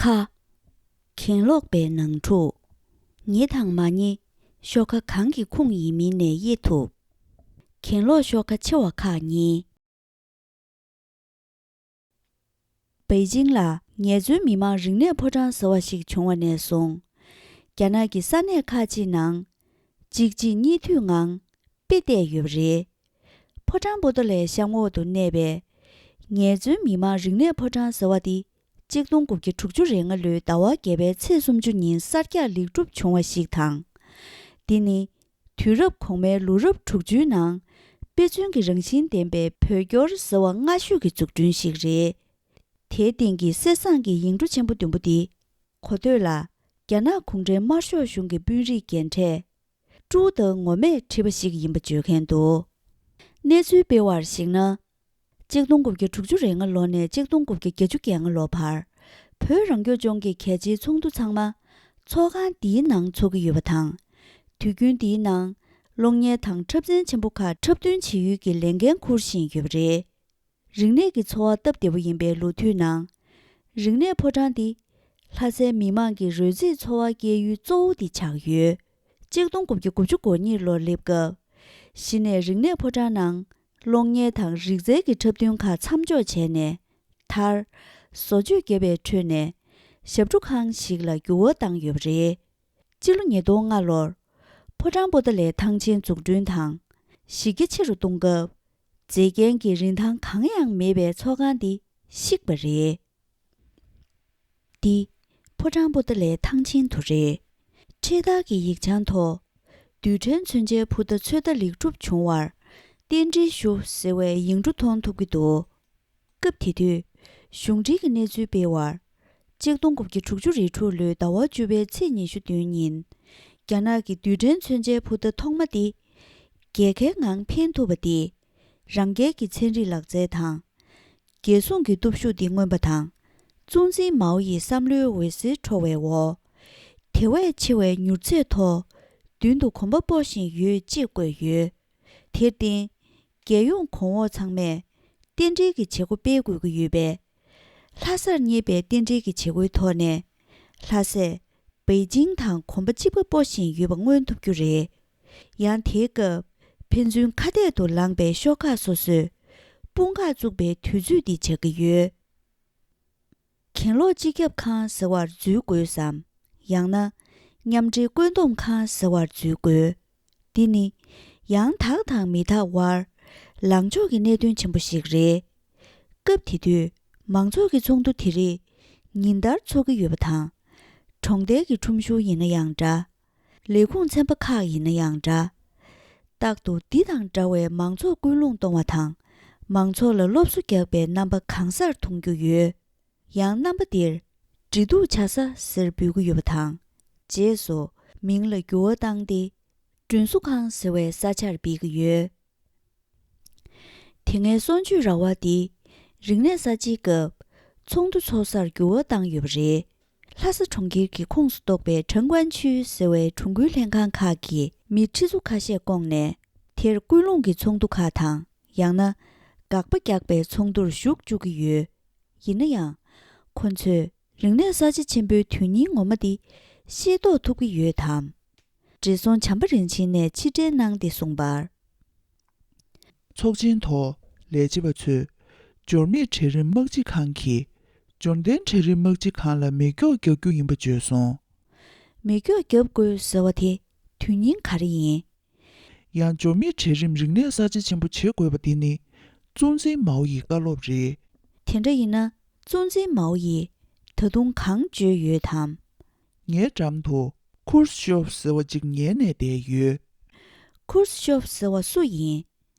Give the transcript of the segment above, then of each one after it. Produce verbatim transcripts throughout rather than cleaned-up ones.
ཁ། གྱེན་ལོག་པའི་ནང་འཁྲུག། ཉེ་དང་མ་ཉེ། ཤོག་ཁ་གང་གི་ཁུངས་ཡིན་མིན་ནས་དབྱེ་ཐུབ། གྱེན་ལོག་ཤོག་ཁ་ཆེ་བ་ཁག་གཉིས། པེ་ཅིང་ལ་ངལ་རྩོལ་མི་མང་རིག་གནས་ཕོ་བྲང་ཟེར་བ་ཞིག་བྱུང་བ་ནས་བཟུང་། རྒྱ་ནག་གི་ས་གནས་ཁག་ཅིག་ནང་གཅིག་རྗེས་གཉིས་མཐུད་ངང་དཔེ་བལྟས་ཡོད་པ་རེད། ཕོ་བྲང་པོ་ཏ་ལའི་གཤམ་འོག་ཏུ་གནས་པའི་ངལ་རྩོལ་མི་མང་རིག་གནས་ཕོ་བྲང་ཟེར་བ་འདི་གཅིག་སྟོང་དགུ་བརྒྱ་དྲུག་ཅུ་རེ་ལྔ་ལོའི་ཟླ་བ་བརྒྱད་པའི་ཚེས་སུམ་ཅུ་ཉིན་གསར་རྒྱག་ལེགས་གྲུབ་བྱུང་བ་ཞིག་དང་། འདི་ནི་དུས་རབས་གོང་མའི་ལོ་རབས་དྲུག་ཅུའི་ནང་དཔེ་མཚོན་གྱི་རང་བཞིན་ལྡན་པའི་བོད་སྐྱོར་ཟེར་བ་སྔ་ཤོས་ཀྱི་འཛུགས་སྐྲུན་ཞིག་རེད། དེའི་སྟེང་གི་གསེར་ཟངས་ཀྱི་ཡིག་འབྲུ་ཆེན་པོ་བདུན་པོ་འདི། གོ་ཐོས་ལ། རྒྱ་ནག་གུང་ཁྲན་དམར་ཤོག་གཞུང་གི་དཔོན་རིགས་རྒན་གྲས། ཀྲུའུ་ཏེ་ངོ་མས་བྲིས་པ་ཞིག་ཡིན་པ་བརྗོད་མཁན་འདུག་གནས་ཚུལ་སྤེལ་བར་གཞིགས་ན། གཅིག་སྟོང་དགུ་བརྒྱ་དྲུག་ཅུ་རེ་ལྔ་ལོ་ནས་གཅིག་སྟོང་དགུ་བརྒྱ་བརྒྱད་ཅུ་གྱ་ལྔ་ལོ་བར། བོད་རང་སྐྱོང་ལྗོངས་ཀྱི་གལ་ཆེའི་ཚོགས་འདུ་ཚང་མ་ཚོགས་ཁང་འདིའི་ནང་འཚོགས་ཀྱི་ཡོད་པ་དང་། དུས་རྒྱུན་འདིའི་ནང་གློག་བརྙན་དང་འཁྲབ་ཚན་ཆེན་པོ་ཁག་འཁྲབ་སྟོན་བྱེད་ཡུལ་གྱི་ལས་འགན་འཁུར་བཞིན་ཡོད་པ་རེད། རིག་གནས་ཀྱི་འཚོ་བ་སྟབས་བདེ་པོ་ཡིན་པའི་ལོ་དུས་ནང་། རིག་གནས་ཕོ་བྲང་འདི་ལྷ་སའི་མི་མང་གི་རོལ་རྩེད་འཚོ་བ་སྐྱེལ་ཡུལ་གཙོ་བོ་དེ་ཆགས་ཡོད། གཅིག་སྟོང་དགུ་བརྒྱ་དགུ་བཅུ་གོ་གཉིས་ལོར་སླེབས་སྐབས། གཞི་ནས་རིག་གནས་ཕོ་བྲང་ནང་གློག་བརྙན་དང་རིག་རྩལ་གྱི་འཁྲབ་སྟོན་ཁག་མཚམས་འཇོག་བྱས་ནས། མཐར། བཟོ་བཅོས་བརྒྱབ་པའི་ཁྲོད་ནས་ཞབས་བྲོ་ཁང་ཞིག་ལ་འགྱུར་བ་བཏང་ཡོད་པ་རེད། སྤྱི་ལོ་ཉིས་སྟོང་ལྔ་ལོར་ཕོ་བྲང་པོ་ཏཱ་ལའི་ཐང་ཆེན་འཛུགས་སྐྲུན་དང་གཞི་རྒྱ་ཆེ་རུ་གཏོང་སྐབས། མཛེས་རྒྱན་གྱི་རིན་ཐང་གང་ཡང་མེད་པའི་ཚོགས་ཁང་འདི་བཤིག་པ་རེད། འདི་ཕོ་བྲང་པོ་ཏཱ་ལའི་ཐང་ཆེན་དུ་རེད། འཕྲེད་དར་གྱི་ཡིག་བྱང་ཐོག་རྡུལ་ཕྲན་མཚོན་ཆའི་ཕུ་ཐག་ཚོད་ལྟ་ལེགས་གྲུབ་བྱུང་བར་རྟེན་འབྲེལ་ཞུ་ཟེར་བའི་ཡིག་འབྲུ་མཐོང་ཐུབ་ཀྱི་འདུག་སྐབས་དེ་དུས་གཞུང་འབྲེལ་གྱི་གནས་ཚུལ་སྤེལ་བར། གཅིག་སྟོང་དགུ་བརྒྱ་དྲུག་ཅུ་རེ་དྲུག་ལོའི་ཟླ་བ་བཅུ་པའི་ཚེས་ཉི་ཤུ་བདུན་ཉིན། རྒྱ་ནག་གི་རྡུལ་ཕྲན་མཚོན་ཆའི་ཕུ་ཐག་ཐོག་མ་དེ་རྒྱལ་ཁའི་ངང་འཕེན་ཐུབ་པ་དེ་རང་རྒྱལ་གྱི་ཚན་རིག་ལག་རྩལ་དང་། རྒྱལ་སྲུང་གི་སྟོབས་ཤུགས་དེ་མངོན་པ་དང་། གཙོ་འཛིན་མའོ་ཡི་བསམ་བློའི་འོད་ཟེར་འཕྲོ་བའི་འོག་དེ་བས་ཆེ་བའི་མྱུར་ཚད་ཐོག་མདུན་དུ་གོམ་པ་སྤོ་བཞིན་ཡོད་ཅེས་བཀོད་ཡོད། དེར་བརྟེན། རྒྱལ་ཡོངས་གོང་འོག་ཚང་མས་རྟེན་འབྲེལ་གྱི་བྱེད་སྒོ་སྤེལ་དགོས་ཀྱི་ཡོད་པས། ལྷ་སར་གཉེར་པའི་རྟེན་འབྲེལ་གྱི་བྱེད་སྒོའི་ཐོག་ནས། ལྷ་སས་པེ་ཅིང་དང་གོམ་པ་གཅིག་པ་སྤོ་བཞིན་ཡོད་པ་མངོན་ཐུབ་རྒྱུ་རེད། ཡང་དེའི་སྐབས་ཕན་ཚུན་ཁ་གཏད་དུ་ལངས་པའི་ཤོག་ཁག་སོ་སོས་དཔུང་ཁག་བཙུགས་པའི་དུས་ཚོད་འདི་ཆགས་ཀྱི་ཡོད། གྱེན་ལོག་སྤྱི་ཁྱབ་ཁང་ཟེར་བར་འཛུལ་དགོས་སམ། ཡང་ན། མཉམ་འབྲེལ་བཀོད་འདོམས་ཁང་ཟེར་བར་འཛུལ་དགོས། འདི་ནི། ཡང་དག་དང་མི་རྟག་དབར། ལངས་ཕྱོགས་ཀྱི་གནད་དོན་ཆེན་པོ་ཞིག་རེད། སྐབས་དེ་དུས། མང་ཚོགས་ཀྱི་ཚོགས་འདུ་དེ་རིགས། ཉིན་ལྟར་འཚོགས་ཀྱི་ཡོད་པ་དང་། གྲོང་རྡལ་གྱི་ཁྲོམ་གཞུང་ཡིན་ན་ཡང་འདྲ། ལས་ཁུངས་ཚན་པ་ཁག་ཡིན་ན་ཡང་འདྲ། རྟག་ཏུ་འདི་དང་འདྲ་བའི་མང་ཚོགས་སྐུལ་སློང་གཏོང་བ་དང་། མང་ཚོགས་ལ་སློབ་གསོ་རྒྱག་པའི་རྣམ་པ་གང་སར་མཐོང་རྒྱུ་ཡོད། ཡང་རྣམ་པ་འདིར་འབྲེལ་གཏུག་བྱ་ས་ཟེར་འབོད་ཀྱི་ཡོད་པ་དང་། རྗེས་སུ་མིང་ལ་འགྱུར་བ་བཏང་སྟེ། མགྲོན་བསུ་ཁང་ཟེར་བའི་ས་ཆར་འབོད་ཀྱི་ཡོད། དེ་སྔའི་གསུང་ཆོས་ར་བ་འདི་རིག་གནས་གསར་བརྗེའི་སྐབས་ཚོགས་འདུ་ཚོགས་སར་འགྱུར་བ་བཏང་ཡོད་པ་རེད། ལྷ་ས་གྲོང་ཁྱེར་གྱི་ཁོངས་སུ་གཏོགས་པའི་ཁྲང་ཀོན་ཆུས་ཟེར་བའི་དྲུང་འགོའི་ལྷན་ཁང་ཁག་གི་མི་ཁྲི་ཚོ་ཁ་ཤས་བསྐོངས་ནས་དེར་སྐུལ་སློང་གི་ཚོགས་འདུ་ཁག་དང་ཡང་ན་དགག་པ་རྒྱག་པའི་ཚོགས་འདུར་ཞུགས་བཅུག་གི་ཡོད། ཡིན་ན་ཡང་། ཁོ་ཚོས་རིག་གནས་གསར་བརྗེ་ཆེན་པོའི་དོན་སྙིང་ངོ་མ་དེ་ཤེས་རྟོགས་ཐུབ་ཀྱི་ཡོད་དམ། བགྲེས་སོང་བྱམས་པ་རིན་ཆེན་ནས་ཕྱིར་དྲན་གནང་སྟེ་གསུངས་པར། ཚོགས་ཆེན་ཐོག་ལས་བྱེད་པ་ཚོས་འབྱོར་མེད་གྲལ་རིམ་དམག་སྤྱི་ཁང་གིས་འབྱོར་ལྡན་གྲལ་རིམ་དམག་སྤྱི་ཁང་ལ་མེ་སྒྱོགས་རྒྱག་རྒྱུ་ཡིན་པ་བརྗོད་སོང་། མེ་སྒྱོགས་རྒྱབ་དགོས་ཟེར་བ་དེ་དོན་སྙིང་ག་རེ་ཡིན། ཡང་འབྱོར་མེད་གྲལ་རིམ་རིག་གནས་གསར་བརྗེ་ཆེན་པོ་བྱེད་དགོས་པ་འདི་ནི་གཙོ་འཛིན་མའོ་ཡི་བཀའ་སློབ་རེད། དེ་འདྲ་ཡིན་ན་གཙོ་འཛིན་མའོ་ཡིས་ད་དུང་གང་བརྗོད་ཡོད་དམ། ངའི་འགྲམ་དུ་ཁུར་ཤོབ་ཟེར་བ་ཅིག་ཉལ་ནས་བསྡད་ཡོད། ཁུར་ཤོབ་ཟེར་བ་སུ་ཡིན།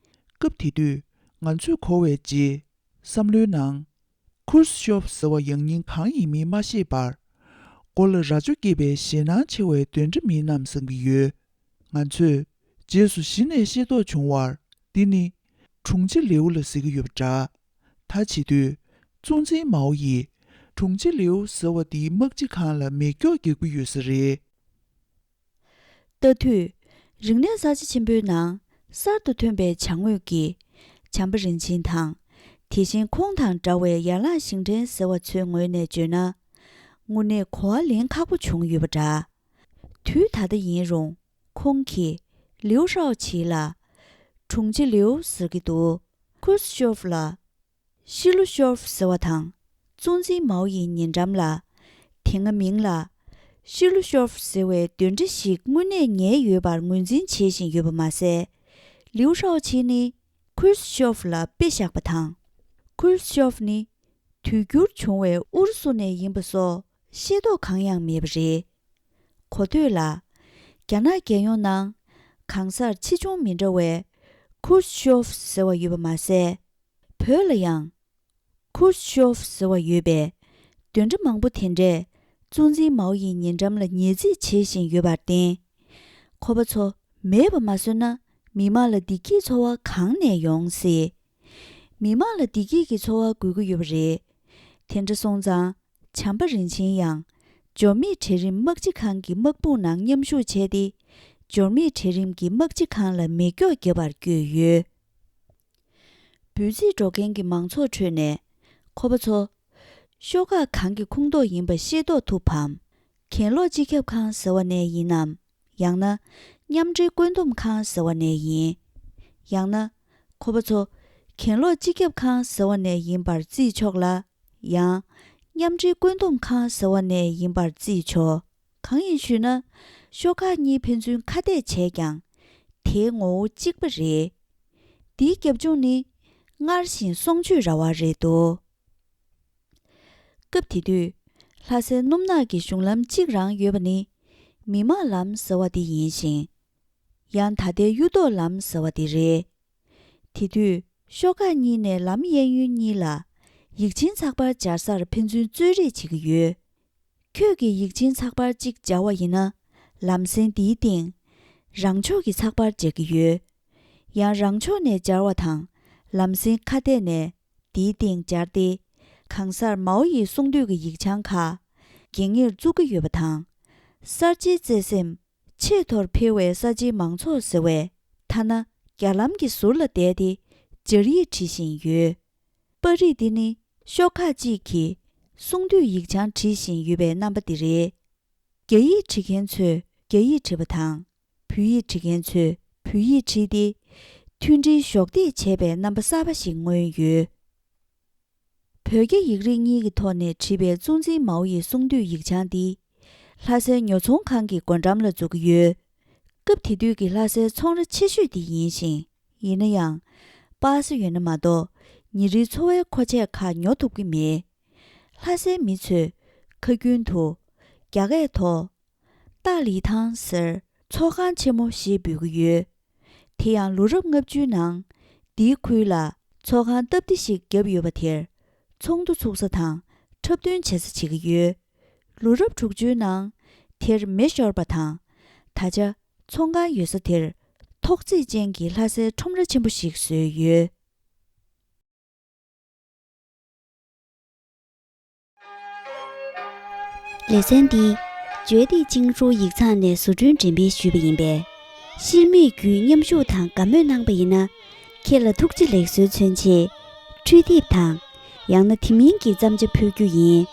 སྐབས་དེ་དུས་ང་ཚོས་གོ་བའི་རྗེས་བསམ་བློའི་ནང་། ཁུར་ཤོབ་ཟེར་བ་ཡང་སྙིང་གང་ཡིན་མིན་མ་ཤེས་པར། མགོ་ལ་རྭ་ཅོ་སྐྱེས་པའི་ཞེད་སྣང་ཆེ་བའི་གདོན་འདྲེ་མིན་ནམ་བསམ་གྱི་ཡོད། ང་ཚོས་རྗེས་སུ་གཞི་ནས་ཤེས་རྟོགས་བྱུང་བར། འདི་ནི་དྲུང་ཆེ་ལེའུ་ལ་ཟེར་གྱི་ཡོད་པ་འདྲ། ད་བྱེད་དུས་གཙོ་འཛིན་མའོ་ཡིས་དྲུང་ཆེ་ལེའུ་ཟེར་བ་འདིའི་དམག་སྤྱི་ཁང་ལ་མེ་སྒྱོགས་རྒྱག་གི་ཡོད་ས་རེད། ལྟ་དུས། རིག་གནས་གསར་བརྗེ་ཆེན་པོའི་ནང་གསར་དུ་ཐོན་པའི་བྱ་དངོས་ཀྱི་བྱམས་པ་རིན་ཆེན་དང་། དེ་བཞིན་ཁོང་དང་འདྲ་བའི་ཡན་ལག་ཞིང་བྲན་ཟེར་བ་ཚོའི་ངོས་ནས་བརྗོད་ན། དངོས་གནས་གོ་བ་ལེན་ཁག་པོ་བྱུང་ཡོད་པ་འདྲ། དུས་ད་ལྟ་ཡིན་རུང་ཁོང་གིས་ལིའུ་ཧྲའོ་ཆི་ལ། དྲུང་ཆེ་ལིའུ་ཟེར་གྱི་འདུག་ཁུ་སུ་ཤོབ་ལ། ཤི་ལུ་ཤོབ་ཟེར་བ་དང་། གཙོ་འཛིན་མའོ་ཡི་ཉེ་འགྲམ་ལ། དེ་སྔ་མིང་ལ། ཤི་ལུ་ཤོབ་ཟེར་བའི་གདོན་འདྲེ་ཞིག་དངོས་གནས་ཉལ་ཡོད་པར་ངོས་འཛིན་བྱེད་བཞིན་ཡོད་པ་མ་ཟད། ལིའུ་ཧྲའོ་ཆི་ནི། ཁུ་སུ་ཤོབ་ལ་དཔེ་བཞག་པ་དང་། ཁུ་སུ་ཤོབ་ནི། དུས་འགྱུར་བྱུང་བའི་ཨུ་རུ་སུ་ནས་ཡིན་པ་སོགས་ཤེས་རྟོགས་གང་ཡང་མེད་པ་རེད། གོ་ཐོས་ལ། རྒྱ་ནག་རྒྱལ་ཡོངས་ནང་གང་སར་ཆེ་ཆུང་མི་འདྲ་བའི་ཁུ་སུ་ཤོབ་ཟེར་བ་ཡོད་པ་མ་ཟད། བོད་ལ་ཡང་ཁུ་སུ་ཤོབ་ཟེར་བ་ཡོད་པས། གདོན་འདྲེ་མང་པོ་དེ་འདྲས་གཙོ་འཛིན་མའོ་ཡི་ཉེ་འགྲམ་ལ་ཉལ་རྩིས་བྱེད་བཞིན་ཡོད་པར་བརྟེན། ཁོ་པ་ཚོ་མེད་པ་མ་བཟོས་ན་མི་དམངས་ལ་བདེ་སྐྱིད་འཚོ་བ་གང་ནས་ཡོང་སྲིད། མི་དམངས་ལ་བདེ་སྐྱིད་ཀྱི་འཚོ་བ་དགོས་ཀྱི་ཡོད་པ་རེད། དེ་འདྲ་སོང་ཙང་། བྱམས་པ་རིན་ཆེན་ཡང་། འབྱོར་མེད་གྲལ་རིམ་དམག་སྤྱི་ཁང་གི་དམག་དཔུང་ནང་མཉམ་ཞུགས་བྱས་ཏེ། འབྱོར་མེད་གྲལ་རིམ་གྱི་དམག་སྤྱི་ཁང་ལ་མེ་སྒྱོགས་བརྒྱབ་པར་བསྐྱོད་ཡོད། འབོད་ཚིག་སྒྲོག་མཁན་གྱི་མང་ཚོགས་ཁྲོད་ནས་ཁོ་པ་ཚོ། ཤོག་ཁག་གང་གི་ཁོངས་གཏོགས་ཡིན་པ་ཤེས་རྟོགས་ཐུབ་བམ། གྱེན་ལོག་སྤྱི་ཁྱབ་ཁང་ཟེར་བ་ནས་ཡིན་ནམ། ཡང་ན། མཉམ་འབྲེལ་བཀོད་འདོམས་ཁང་ཟེར་བ་ནས་ཡིན། ཡང་ན། ཁོ་པ་ཚོ། གྱེན་ལོག་སྤྱི་ཁྱབ་ཁང་ཟེར་བ་ནས་ཡིན་པར་བརྩིས་ཆོག་ལ། ཡང་། མཉམ་འབྲེལ་བཀོད་འདོམས་ཁང་ཟེར་བ་ནས་ཡིན་པར་བརྩིས་ཆོག་གང་ཡིན་ཞུས་ན། ཤོག་ཁག་གཉིས་ཕན་ཚུན་ཁ་གཏད་བྱས་ཀྱང་། དེའི་ངོ་བོ་གཅིག་པ་རེད། འདིའི་རྒྱབ་ལྗོངས་ནི། སྔར་བཞིན་གསུང་ཆོས་ར་བ་རེད་འདུག་སྐབས་དེ་དུས། ལྷ་སའི་སྣུམ་ནག་གི་གཞུང་ལམ་གཅིག་རང་ཡོད་པ་ནི། མི་དམངས་ལམ་ཟེར་བ་དེ་ཡིན་ཞིང་། ཡང་ད་ལྟའི་གཡུ་ཐོག་ལམ་ཟེར་བ་དེ་རེད། དེ་དུས་ཤོག་ཁག་གཉིས་ནས་ལམ་གཡས་གཡོན་གཉིས་ལ་ཡིག་ཆེན་ཚགས་པར་སྦྱར་སར་ཕན་ཚུན་རྩོད་རེས་བྱེད་ཀྱི་ཡོད། ཁྱོད་ཀྱིས་ཡིག་ཆེན་ཚགས་པར་གཅིག་སྦྱར་བ་ཡིན་ན། ལམ་སེང་དེའི་སྟེང་། རང་ཕྱོགས་ཀྱི་ཚགས་པར་སྦྱར་གྱི་ཡོད། ཡང་རང་ཕྱོགས་ནས་སྦྱར་བ་དང་། ལམ་སེང་ཁ་གཏད་ནས་དེའི་སྟེང་སྦྱར་ཏེ། གང་སར་མའོ་ཡི་གསུང་དུས་ཀྱི་ཡིག་བྱང་ཁག་འགྱིང་ངེར་བཙུགས་ཀྱི་ཡོད་པ་དང་། གསར་བརྗེའི་བརྩེ་སེམས་ཆེས་མཐོར་འཕེལ་བའི་ས་ཆའི་མང་ཚོགས་ཟེར་བས། ཐ་ན་རྒྱ་ལམ་གྱི་ཟུར་ལ་བསྡད་དེ་སྦྱར་ཡིག་བྲིས་བཞིན་ཡོད། པར་རིས་འདི་ནི་ཤོག་ཁག་ཅིག་གིས་གསུང་དུས་ཡིག་བྱང་བྲིས་བཞིན་ཡོད་པའི་རྣམ་པ་འདི་རེད། རྒྱ་ཡིག་བྲིས་མཁན་ཚོས་རྒྱ་ཡིག་བྲིས་པ་དང་། བོད་ཡིག་བྲིས་མཁན་ཚོས་བོད་ཡིག་བྲིས་ཏེ། མཐུན་སྒྲིལ་གཞོགས་འདེགས་བྱས་པའི་རྣམ་པ་གསར་པ་ཞིག་མངོན་ཡོད། བོད་རྒྱ་ཡིག་རིགས་གཉིས་ཀྱི་ཐོག་ནས་བྲིས་པའི་གཙོ་འཛིན་མའོ་ཡི་གསུང་དུས་ཡིག་བྱང་འདི། ལྷ་སའི་ཉོ་ཚོང་ཁང་གི་སྒོ་འགྲམ་ལ་འཛུགས་ཀྱི་ཡོད། སྐབས་དེ་དུས་ཀྱི་ལྷ་སའི་ཚོང་ར་ཆེ་ཤོས་དེ་ཡིན་ཞིང་། ཡིན་ན་ཡང་། པ་སེ་ཡོད་ན་མ་གཏོགས་ཉིན་རེའི་འཚོ་བའི་མཁོ་ཆས་ཁག་ཉོ་ཐུབ་ཀྱི་མེད། ལྷ་སའི་མི་ཚོས་ཁ་རྒྱུན་དུ། རྒྱ་སྐད་ཐོག་ཏཱ་ལི་ཐང་ཟེར་ཚོགས་ཁང་ཆེན་མོ་ཞེས་འབོད་ཀྱི་ཡོད། དེ་ཡང་ལོ་རབས་ལྔ་བཅུའི་ནང་འདིའི་ཁུལ་ལ་ཚོགས་ཁང་སྟབས་བདེ་ཞིག་བརྒྱབ་ཡོད་པ་དེར་ཚོགས་འདུ་ཚུགས་ས་དང་འཁྲབ་སྟོན་བྱེད་ས་བྱེད་ཀྱི་ཡོད། ལོ་རབས་དྲུག་ཅུའི་ནང་དེར་མེ་ཤོར་བ་དང་། ད་ཆ་ཚོང་ཁང་ཡོད་ས་དེར་ཐོག་བརྩེགས་ཅན་གྱི་ལྷ་སའི་ཁྲོམ་ར་ཆེན་པོ་ཞིག་བཟོས་ཡོད། ལེ་ཚན་འདི་བརྗོད་བདེ་ཅིང་ཧྲུའུ་ཡིག་ཚང་ནས་བཟོ་སྐྲུན་འགྲེམས་སྤེལ་ཞུས་པ་ཡིན་པས། ཤེར་མིག་བརྒྱུད་མཉམ་ཞུགས་དང་དགའ་མོས་གནང་པ་ཡིན་ན། ཁྱེད་ལ་ཐུགས་རྗེ་ལེགས་གསོལ་མཚོན་ཆེད། འཕྲུལ་དེབ་དང་། ཡང་ན་དེ་མིན་གྱི་བརྩམས་བྱ་ཕུལ་རྒྱུ་ཡིན།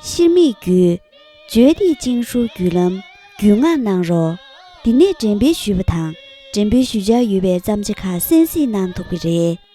ཤེར་མིག་བརྒྱུད། བརྗོད་བདེ་ཅིང་ཧྲུའུ་བརྒྱུད་ལམ་བརྒྱུད་མངགས་གནང་རོགས། འདི་ནས་འགྲེམས་སྤེལ་ཞུས་པ་དང་འགྲེམས་སྤེལ་ཞུ་འཆར་ཡོད་པའི་བརྩམས་བྱ་ཁག་གསན་གཟིགས་གནང་ཐུབ་ཀྱི་རེད།